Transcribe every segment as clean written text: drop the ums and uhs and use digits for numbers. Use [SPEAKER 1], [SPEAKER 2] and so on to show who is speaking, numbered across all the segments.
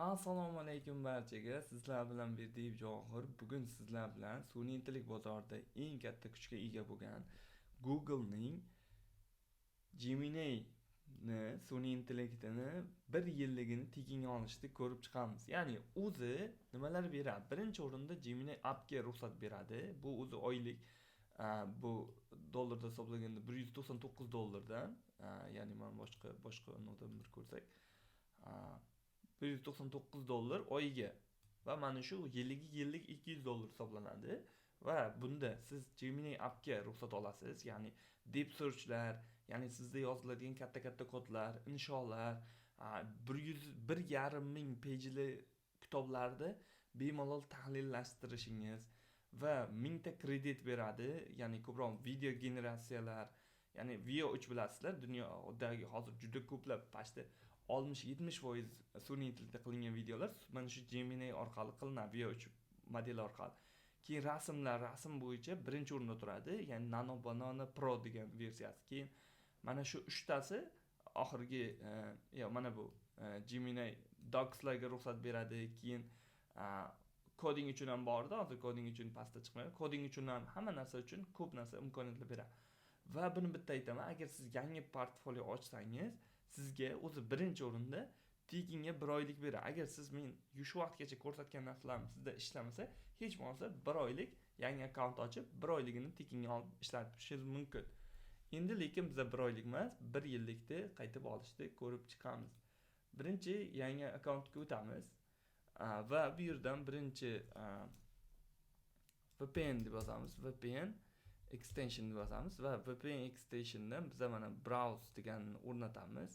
[SPEAKER 1] Assalomu alaykum barchaga. Sizlar bilan Berdiyev Javohir. Bugun sizlar bilan sun'iy intellekt bozorida eng katta kuchga ega bo'lgan Google'ning Gemini'ni sun'iy intellektini bir yilligini tekinga olishni ko'rib chiqamiz. Ya'ni o'zi nimalar beradi? Birinchi o'rinda Gemini appga ruxsat beradi. Bu o'zi oylik, bu dollarda hisoblaganda 199 dollardan, ya'ni mana boshqa boshqa nodan bir ko'rsak, 199 dollar oyiga va mana shu yilligi yillik 200 dollar hisoblanadi. Va bunda siz Gemini appga ruxsat olasiz, ya'ni deep searchlar, ya'ni sizda yoziladigan katta katta kodlar, insholar, 101,5 ming pejli kitoblarni bemalol tahlillashtirishingiz va 1000 ta kredit beradi, ya'ni ko'proq video generatsiyalar, ya'ni Veo 3, bilasizlar, dunyodagi hozir juda ko'plab, почти 60-70% sun'iy intellektda qilingan videolar mana shu Gemini orqali qilinadi, Veo 3 modeli orqali. Keyin rasmlar, rasm bo'yicha birinchi o'rinda turadi, ya'ni Nano Banana Pro degan versiyasi. Keyin mana shu uchtasi oxirgi, yo mana bu Gemini Docslarga ruxsat beradi. Keyin coding uchun ham borda, hozir coding uchun pastda chiqmaydi. Coding uchun ham, hamma narsa uchun ko'p narsa, imkoniyatlar beradi. Va buni bitta aytaman, agar siz yangi portfolio ochsangiz, sizga o'zi birinchi o'rinda tekinga bir oylik beradi. Agar siz men shu vaqtgacha ko'rsatgan narsalarim sizda ishlamasa, hech bo'lmasa bir oylik yangi akkaunt ochib, bir oyligini tekinga olib ishlatishingiz mumkin. Endi lekin biza bir oylik emas, bir yillikni qaytib olishni ko'rib chiqamiz. Birinchi yangi akkauntga o'tamiz va bu yerdan birinchi VPN deb yozamiz, VPN extension deb yozamiz va VPN extensiondan biza mana browse deganini o'rnatamiz.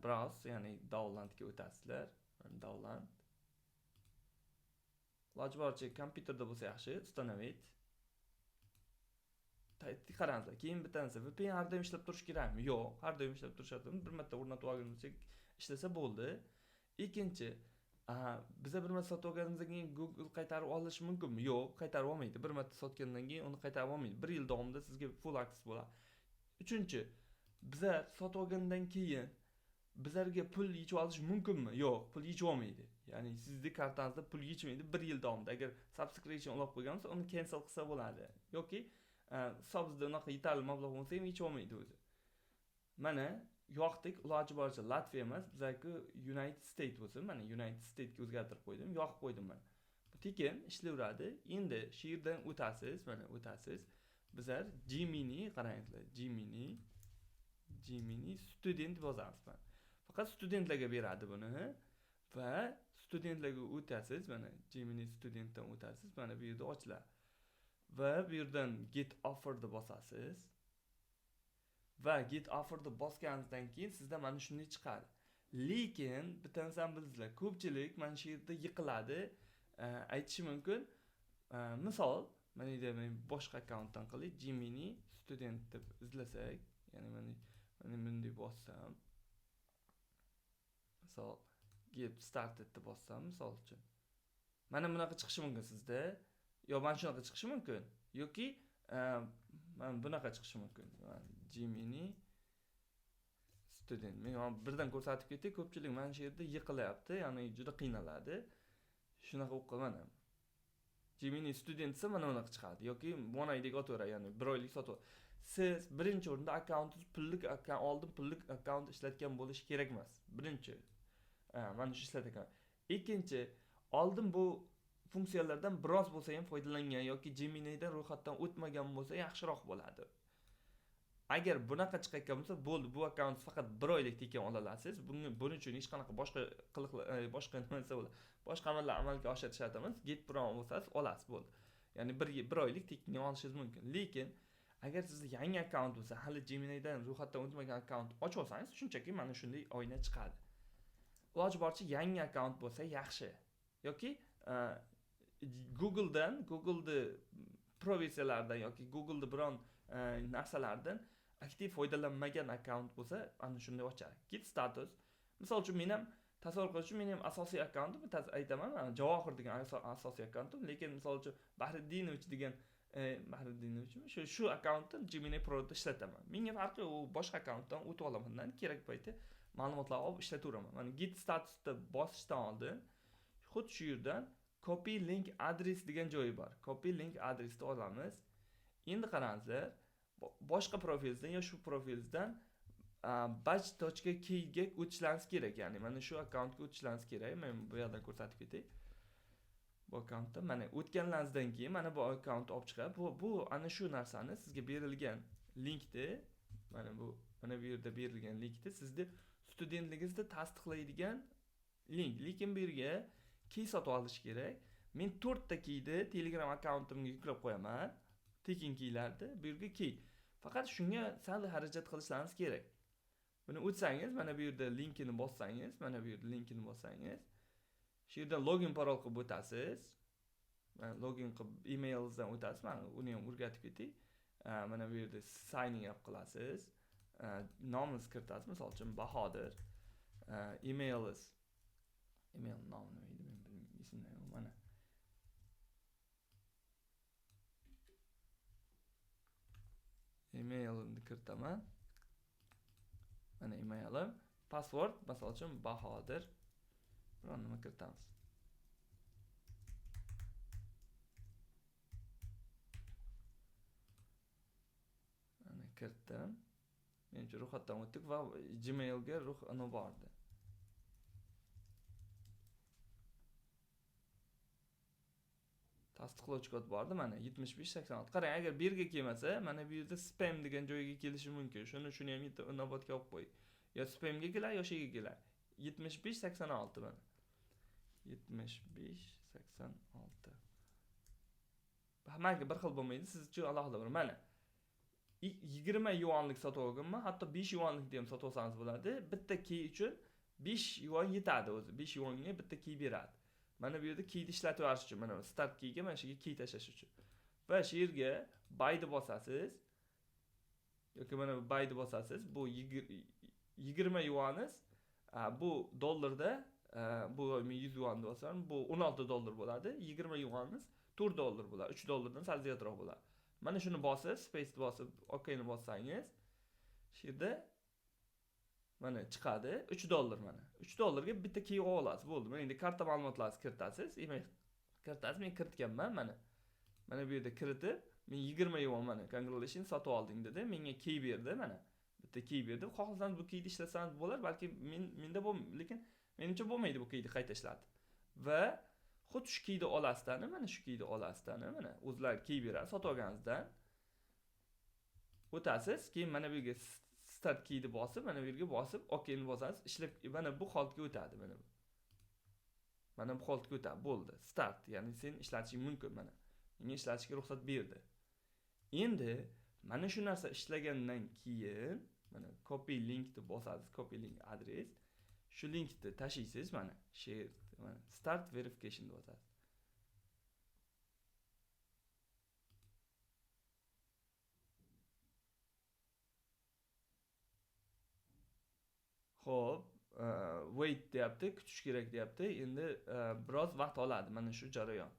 [SPEAKER 1] Browse, ya'ni downloadga o'tasizlar. Download. Iloji boricha kompyuterda bo'lsa yaxshi. Установить. Qarangizlar, keyin bitta narsa: VPN har doim ishlab turishi kerakmi? Yo'q, har doim ishlab turishi, bir marta o'rnatib olganimizcha ishlasa bo'ldi. Ikkinchi, biza bir marta sotib olganimizdan keyin Google qaytarib olishi mumkinmi? Yo'q, qaytarib olmaydi. Bir marta sotgandan keyin uni qaytarib olmaydi. Bir yil davomida sizga full access bo'ladi. Uchinchi, biza sotib olgandan keyin bizlarga pul yechib olish mumkinmi? Yo'q, pul yechib olmaydi. Ya'ni sizni kartangizda pul yechmaydi bir yil davomida. Agar subscription ulab qo'ygan bo'lsa, uni cancel qilsa bo'ladi. Yoki hisobingizda unaqa yetarli mablag' bo'lmasa ham yechib olmaydi o'zi. Mana yoqdik, iloji boricha Latviya emas, bizaki United States bo'lsin. Mana United Statesga o'zgartirib qo'ydim, yoqib qo'ydim mana. Bu tekin ishlayveradi. Endi shu yerdan o'tasiz, mana o'tasiz. Bizlar Gemini, qarangizlar, Gemini student deb yozamiz mana. Faqat studentlarga beradi buni va studentlarga o'tasiz, mana Gemini studentdan o'tasiz, mana bu yerda ochiladi. Va bu yerdan get offer deb bosasiz. Va get offer deb bosganingizdan keyin sizda mana shunday chiqadi. Lekin bitta narsani bildinglar, ko'pchilik mana shu yerda yiqiladi. Aytishi mumkin. Misol, mana yerda men boshqa akkauntdan qilay, Gemini student deb izlasak, ya'ni mana bunday bossam, misol get started deb bossam, misol uchun. Mana bunaqa chiqishi mumkin sizda. Yo mana shunaqa chiqishi mumkin yoki mana bunaqa chiqishi mumkin. Gemini student. Men hozir birdan ko'rsatib ketay, ko'pchilik mana shu yerda yiqilyapti, ya'ni juda qiynaladi. Shunaqa o'qib, mana Gemini student desa, mana bunaqa chiqadi yoki one oylik otaveradi, ya'ni bir oylik sotib. Siz birinchi o'rinda akkauntingiz pullik akkaunt, oldin pullik akkaunt ishlatgan bo'lishi kerak emas. Birinchi. Mana shu ishlatgan. Ikkinchi, oldin bu funksiyalardan biroz bo'lsa ham foydalangan yoki Gemini'dan ro'yxatdan o'tmagan bo'lsa, yaxshiroq bo'ladi. Agar bunaqa chiqayotgan bo'lsa, bo'ldi, bu akkaunt faqat bir oylik tekin ola olasiz. Bunga, buning uchun hech qanaqa boshqa qiliqlar, boshqa nima desa bo'ladi, boshqa amallar amalga oshirish shart emas. Get Pro bo'lsangiz, olasiz, bo'ldi. Ya'ni bir oylik tekinga olishingiz mumkin. Lekin agar sizda yangi akkaunt bo'lsa, hali Gemini'dan ro'yxatdan o'tmagan akkaunt ochib olsangiz, shunchaki mana shunday oyna chiqadi. Iloji boricha yangi akkaunt bo'lsa yaxshi. Yoki Google'dan, Google'ni Pro versiyalaridan yoki Google'ni biron narsalardan aktiv foydalanmagan akkaunt bo'lsa, ana shunday ochadi. Get status. Misol uchun, men ham tasavvur qilish uchun, meni ham asosiy akkauntim, aytaman, mana Javohir degan asosiy akkauntim, lekin misol uchun Bahrидdinovich degan, Bahriddinovichmi? Shu akkauntdan Gemini Pro'da ishlataman. Menga farqi yo'q, u boshqa akkauntdan o'tib olaman. Kerak payti ma'lumotlar olib ishlataveraman. Mana git statusda bosishdan oldin xuddi shu yerdan copy link address degan joyi bor. Copy link addressni olamiz. Endi qarangizlar, boshqa profilingizdan yo shu profilingizdan batch.key ga o'tishlaringiz kerak. Ya'ni mana shu akkauntga o'tishlaringiz kerak. Men bu yerdan ko'rsatib ketay. Bu akkauntda mana o'tganlaringizdan keyin mana bu akkaunt olib chiqadi. Bu ana shu narsani sizga berilgan linkni, mana bu yerda berilgan linkni sizni studentligingizni tasdiqlaydigan link. Lekin bu yerga key sotib olish kerak. Men 4 ta keyni Telegram akkauntimga yuklab qo'yaman. Tekin keylarni bu yerga key. Faqat shunga sal xarajat qilishlaringiz kerak. Buni o'tsangiz, mana bu yerda linkini bossangiz, mana bu yerda linkini bossangiz, shu yerdan login parol qilib o'tasiz. Mana login qilib emailingizdan o'tasiz. Mana uni ham o'rgatib ketay. Mana bu yerda signing up qilasiz. Nomingizni kiritasiz. Misol uchun Bahodir. Emailingiz. Email nomi nima edi? Men bilmayman, esimda yo'q. Mana. Emailimni kiritaman. Mana emailim. Password misol uchun Bahodir. Biron nima kiritamiz. Mana kiritdim. Menimcha ro'yxatdan o'tdik va Gmailga ruh uni bordi. Tasdiqlovchi kod bordi mana 7586. Qarang, agar bu yerga kelmasa, mana bu yerda spam degan joyga kelishi mumkin. Shuni ham inobatga olib qo'y. Yo spamga kelar, yo sheyga kelar. 7586 mana. 7586. Hammaga bir xil bo'lmaydi, siz uchun alohida bir. Mana 20 yuanlik sotib olganman, hatto 5 yuanlikni ham sotib olsangiz bo'ladi. Bitta key uchun 5 yuan yetadi o'zi. 5 yuanga bitta key beradi. Mana bu yerda keyni ishlatib yuborish uchun, mana start keyga mana shu yerga key tashlash uchun. Va shu yerga buyni bosasiz yoki mana bu buyni bosasiz, bu 20 yuaningiz, bu dollarda, bu men 100 yuan deb olsam, bu 16 dollar bo'ladi. 20 yuaningiz 4 dollar bo'ladi. 3 dollardan sal ziyodroq bo'ladi. Mana shuni bosib, space ni bosib, OK ni bossangiz, shu yerda mana chiqadi 3 dollar mana. 3 dollarga bitta key olasiz, bo'ldi. Mana endi karta ma'lumotlaringizni kiritasiz, email kiritasiz. Men kiritganman mana. Mana bu yerda kiritib, men 20 yuan mana congratulations sotib olding dedi. Menga key berdi mana. Bitta key berdi. Xohlasangiz bu keyni ishlasangiz bo'lar, balki menda bu, lekin menimcha bo'lmaydi bu keyni qayta ishlatib. Va xuddi shu keyni olasizdan, mana shu keyni olasizdan, mana o'zlari key beradi sotib olganingizdan o'tasiz, keyin mana bu yerga start keyni bosib, mana bu yerga bosib, OK ni bosasiz, ishlab mana bu holatga o'tadi mana bu. Mana bu holatga o'tadi, bo'ldi. Start, ya'ni sen ishlatishing mumkin mana. Menga ishlatishga ruxsat berdi. Endi mana shu narsa ishlagandan keyin mana copy link deb bosasiz, copy link address. Shu linkni tashiysiz mana, share, mana start verification deb bosasiz. Xo'p, wait deyapti, kutish kerak deyapti. Endi biroz vaqt oladi mana shu jarayon.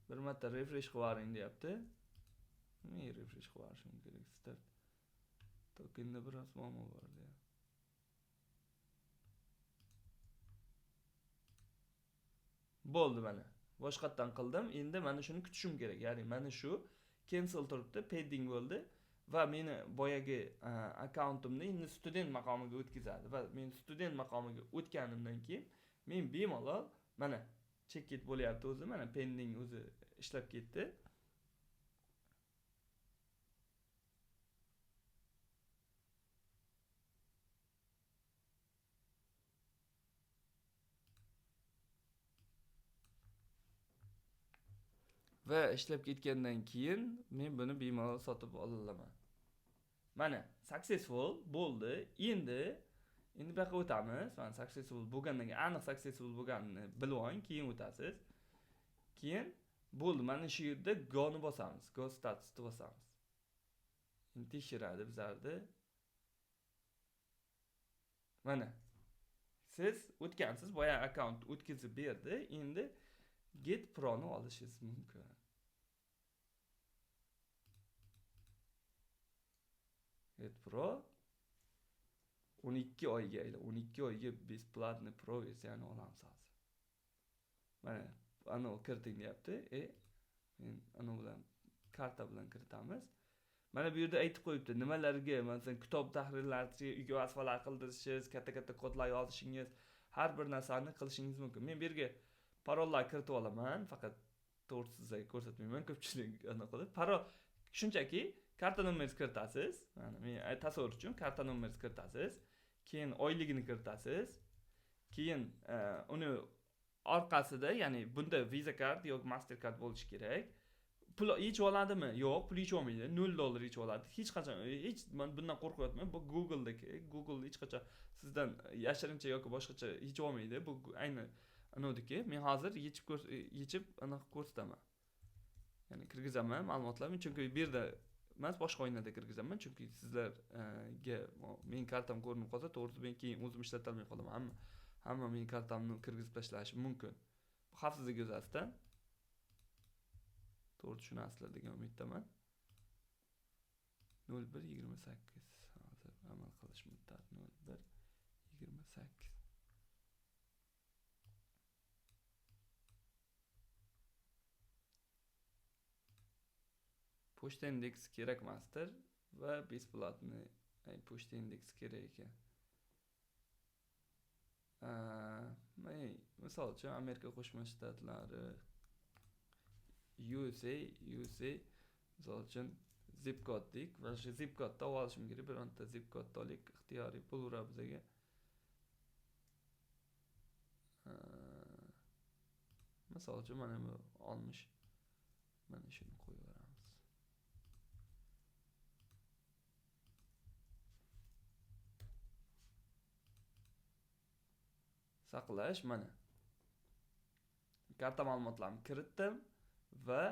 [SPEAKER 1] Bir marta refresh qilib yuboring deyapti. Nimaga refresh qilib yuborishim kerak? Start tokenda biroz muammo bor deyapti. Bo'ldi mana. Boshqatdan qildim. Endi mana shuni kutishim kerak. Ya'ni mana shu cancel turibdi, pending bo'ldi va meni boyagi akkauntimni endi student maqomiga o'tkazadi va men student maqomiga o'tganimdan keyin men bemalol mana check it bo'lyapti o'zi, mana pending o'zi ishlab ketdi. Va ishlab ketgandan keyin men buni bemalol sotib ola olaman. Mana successful bo'ldi. Endi bu yoqqa o'tamiz. Mana successful bo'lgandan keyin aniq successful bo'lganini bilib oling, keyin o'tasiz. Keyin bo'ldi, mana shu yerda go ni bosamiz, go statusni bosamiz. Endi tekshiradi bizlarni. Mana siz o'tgansiz, boya akkaunt o'tkazib berdi. Endi Get Pro'ni olishingiz mumkin. Get Pro 12 oyga, 12 oyga бесплатный Pro versiyani olamiz hozir. Mana ana kiriting deyapti. Men ana bilan karta bilan kiritamiz. Mana bu yerda aytib qo'yibdi, nimalarga, masalan, kitob tahrirlariga, uyga vazifalar qildirishingiz, katta-katta kodlar yozishingiz, har bir narsani qilishingiz mumkin. Men bu yerga parollar kiritib olaman, faqat to'g'ri sizlarga ko'rsatmayman, ko'pchilik ana qilib. Parol shunchaki karta nomeringizni kiritasiz. Mana men tasavvur uchun karta nomeringizni kiritasiz, keyin oyligini kiritasiz, keyin uni orqasida, ya'ni bunda Visa kart yoki Mastercard bo'lishi kerak. Pul yechib oladimi? Yo'q, pul yechib olmaydi. $0 yechib oladi. Hech qachon, hech men bundan qo'rqyapman. Bu Google'dagi, Google hech qachon sizdan yashirincha yoki boshqacha yechib olmaydi. Bu ayni anodiki. Men hozir yechib aniq ko'rsataman. Ya'ni kirgizaman ma'lumotlarni, chunki bu yerda emas, boshqa oynada kirgizaman, chunki sizlarga mening kartam ko'rinib qolsa, to'g'risi men keyin o'zim ishlata olmay qolaman. Hamma mening kartamni kirgizib tashlashi mumkin. Bu xavfsizlik yuzasidan to'g'ri tushunasizlar degan umiddaman. 01/28 hozir amal qilish muddati 01/28. Pochta indeksi kerak emasdir va bесплатный pochta indeksi kerak ekan. Misol uchun Amerika Qo'shma Shtatlari USA misol uchun zip kod deyik va shu zip kodni olishim kerak. Bironta zip kodni olik, ixtiyoriy pul uradi bizga. Misol uchun mana bu olmish, mana shuni qo'yib yuboramiz. Saqlash, mana karta ma'lumotlarimni kiritdim va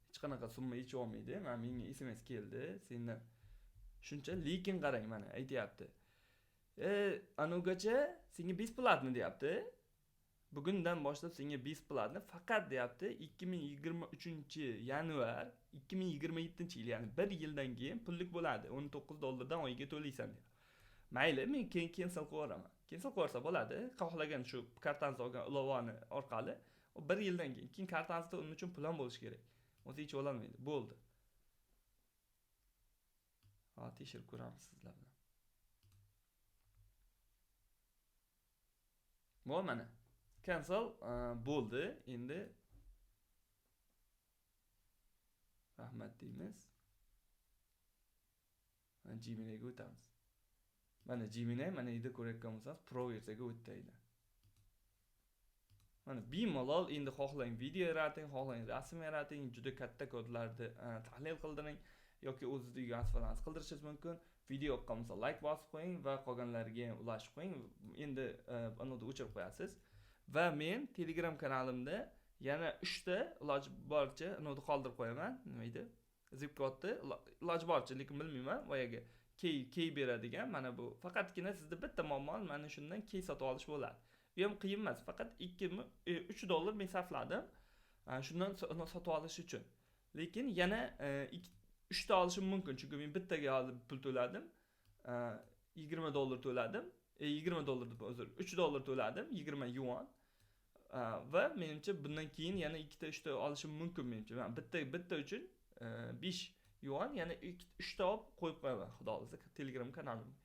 [SPEAKER 1] hech qanaqa summa yechib olmaydi. Mana menga SMS keldi, sendan shuncha, lekin qarang, mana aytayapti. Anugacha senga bесплатно deyapti. Bugundan boshlab senga bесплатно faqat deyapti. 2023 yanvar 2027 yil, ya'ni 1 yildan keyin pullik bo'ladi. $19 oyiga to'laysan deyapti. Mayli, men keyin cancel qilib yuboraman. Cancel qilib yuborsa bo'ladi. Xohlagan shu kartangizni olgan ilovani orqali u 1 yildan keyin kartangizda uning uchun pul ham bo'lishi kerak. O'zi yechib ololmaydi. Bo'ldi. Ha, tekshirib ko'ramiz sizlar bilan. Bu mana cancel bo'ldi. Endi rahmat deymiz. Mana Gemini'ga o'tamiz. Mana Gemini, mana endi ko'rayotgan bo'lsangiz, Pro versiyaga o'tdi. Mana bemalol endi xohlang video yarating, xohlang rasm yarating, juda katta kodlarni tahlil qildiring yoki o'zingizni uyga vazifalarni qildirishingiz mumkin. Video yoqqan bo'lsa like bosib qo'ying va qolganlarga ham ulashib qo'ying. Endi uni o'chirib qo'yasiz. Va men Telegram kanalimda yana 3 ta iloji boricha uni qoldirib qo'yaman. Nima edi? Zip kodni iloji boricha, lekin bilmayman, boyagi key beradigan mana bu. Faqatgina sizda bitta muammo, mana shundan key sotib olish bo'ladi. Bu ham qiyin emas, faqat $3 men sarfladim. Shundan sotib olish uchun. Lekin yana 3 ta olishim mumkin, chunki men bittaga hozir pul to'ladim. $20 to'ladim. $20 deb uzr, $3 to'ladim, 20 yuan. Va menimcha bundan keyin yana 2 ta 3 ta olishim mumkin menimcha. Men bitta uchun 5 yuan, yana 3 ta olib qo'yib qo'yaman, xudo xohlasa, Telegram kanalimga.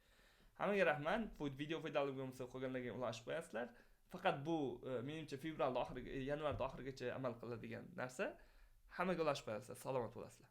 [SPEAKER 1] Hammaga rahmat. Bu video foydali bo'lgan bo'lsa, qolganlarga ulashib qo'yasizlar. Faqat bu menimcha fevralda oxiriga, yanvarda oxirigacha amal qiladigan narsa. Hammaga ulashib qo'yasizlar. Salomat bo'lasizlar.